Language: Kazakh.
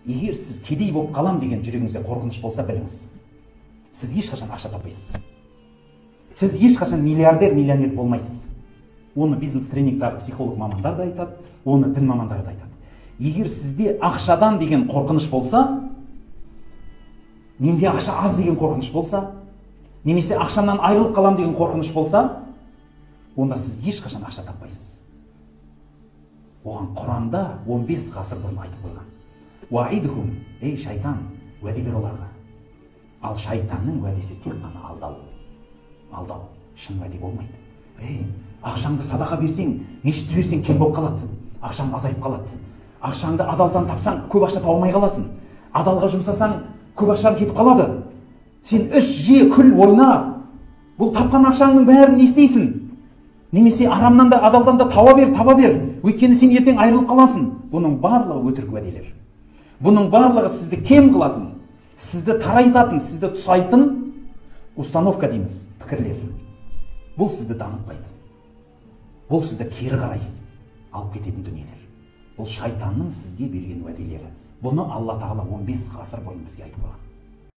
Егер сіз кедей болып қалам деген жүрегіңізде қорқыныш болса, біліңіз, сіз ешқашан ақша таппайсыз. Сіз ешқашан миллиардер, миллионер болмайсыз. Оны бизнес тренингтағы психолог мамандар да айтады, оны дін мамандары да айтады. Егер сізде ақшадан деген қорқыныш болса, менде ақша аз деген қорқыныш болса, немесе ақшамнан айырылып қалам деген қорқыныш болса, онда сіз ешқашан ақша таппайсыз. Оған Құранда 15 ғасыр бұрын айтып қойған. Уаидхум, ей шайтан, уәде бер оларға. Ал шайтанның уәдесі тек қана алдау. Алдау, шын уәде болмайды. Ей, ақшаңды садақа берсең, мешітті берсең кем болып қалады. Ақшаң азайып қалады. Ақшаңды адалдан тапсаң, көп ақша таба алмай қаласың. Адалға жұмсасаң, көп ақшаң кетіп қалады. Сен іш, же, күл, ойна. Бұл тапқан ақшаңның бәрін не істейсің? Немесе арамнан да, адалдан да таба бер, таба бер. Өйткені сен ертең айырылып қаласың. Бұның барлығы өтірік уәделер. Бұның барлығы сізді кем қылатын, сізді тарайтатын, сізді тұсайтын установка дейміз, пікірлер. Бұл сізді дамытпайды. Бұл сізді кері қарай алып кететін дүниелер. Бұл шайтанның сізге берген уәделері. Бұны Алла Тағала 15 ғасыр бұрын бізге айтып қойған.